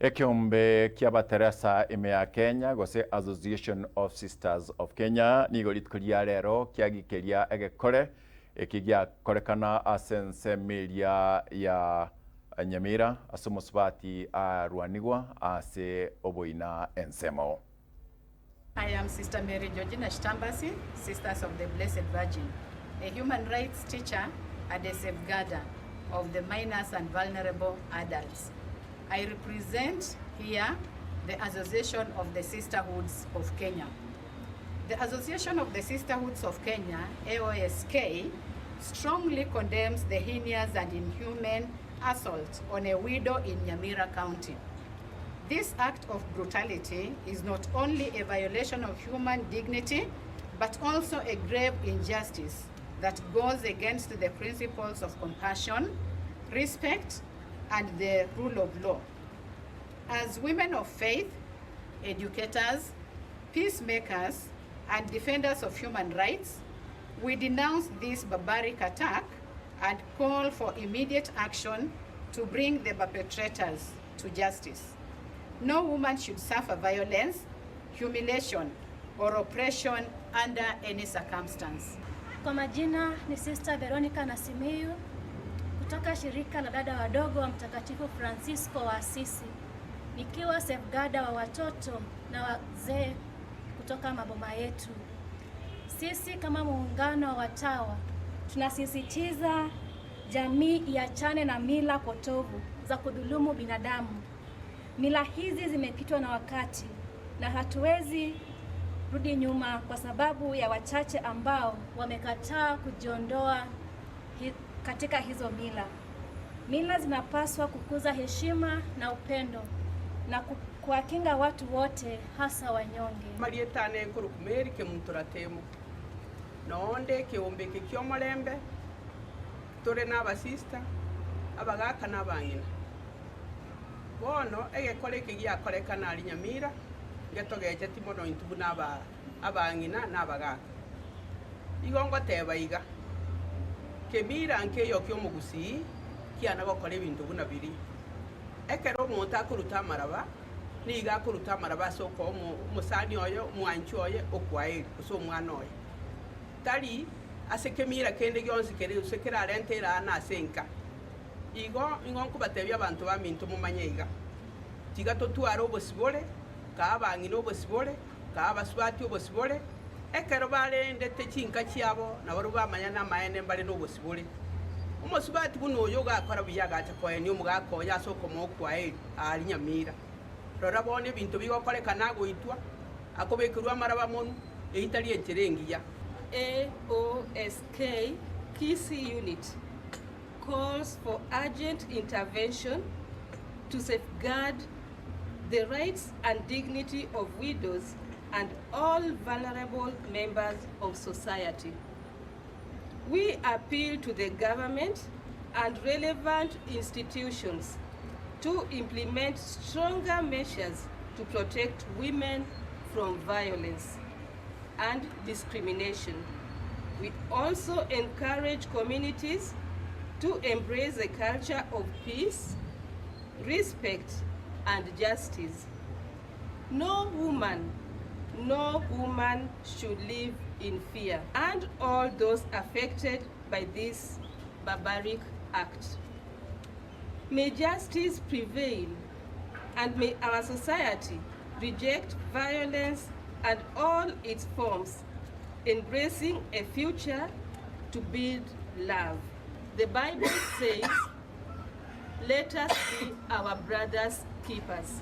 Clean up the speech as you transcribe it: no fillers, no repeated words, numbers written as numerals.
Ekeombe ki'Abateresa ime ya Kenya gose Association of Sisters of Kenya nigo rituko ria rero kiagikeria egekore eki giakorekana ase ensemo eria ya Nyamira ase omosubati arwanigwa ase oboina ensemo. I am Sister Mary Georgina Shitambasi, Sisters of the Blessed Virgin, a human rights teacher and a safeguarder of the minors and vulnerable adults. I represent here the Association of the Sisterhoods of Kenya. The Association of the Sisterhoods of Kenya, AOSK, strongly condemns the heinous and inhuman assault on a widow in Nyamira County. This act of brutality is not only a violation of human dignity, but also a grave injustice that goes against the principles of compassion, respect, and the rule of law. As women of faith, educators, peacemakers, and defenders of human rights, we denounce this barbaric attack and call for immediate action to bring the perpetrators to justice. No woman should suffer violence, humiliation or oppression under any circumstance. Kwa majina ni Sister Veronica Nasimiyu kutoka shirika la dada wadogo wa Mtakatifu Francisco wa Asisi, nikiwa safeguarder wa watoto na wazee kutoka maboma yetu. Sisi kama muungano wa watawa tunasisitiza jamii iachane na mila potovu za kudhulumu binadamu. Mila hizi zimepitwa na wakati na hatuwezi rudi nyuma kwa sababu ya wachache ambao wamekataa kujiondoa hi, katika hizo mila. Mila zinapaswa kukuza heshima na upendo na kuwakinga watu wote hasa wanyonge. Marieta ane nkorokwa Mary Kemunto Ratemo, noonde ekeombe eke ki'omorembe, tore nabasista, abagaaka na abang'ina. Bono egekora eke giakorekana aria Nyamira, ngetogecheti mono intwe buna aba abang'ina na abagaaka. Igo ngoteba iga, kemira nkeiyo ki'omogusii kiana gokora ebinto buna biria. Ekero omonto akoruta amaraba, nigo akoruta amaraba ase okoa omosani oye, omwanchi oye okwaeri, gose omwana oye. Tari ase kemira kende gionsi kere gose kerarente eraana ase enka. Igo nigo nkobatebia abanto baminto momanye iga, Tiga totware obosibore, kaa abang'ina obosibore, kaa abasubati obosibore, ekero barendete chinka chiabo nabarobwo bamanya namaene mbare nobosibore. Omosubati buna oyo ogakora buya agacha koenia omogaka oye ase okomoa okwaeri aaria nyamira. Rora bono ebinto bigokorekana agoitwa, akobekerwa amaraba monwe, eyio tari enchera engiya. AOSK Kisii Unit calls for urgent intervention to safeguard the rights and dignity of widows and all vulnerable members of society. We appeal to the government and relevant institutions to implement stronger measures to protect women from violence and discrimination. We also encourage communities to embrace a culture of peace, respect, and justice. No woman, no woman should live in fear, and all those affected by this barbaric act. May justice prevail, and may our society reject violence and all its forms, embracing a future to build love. The Bible says, let us be our brother's keepers.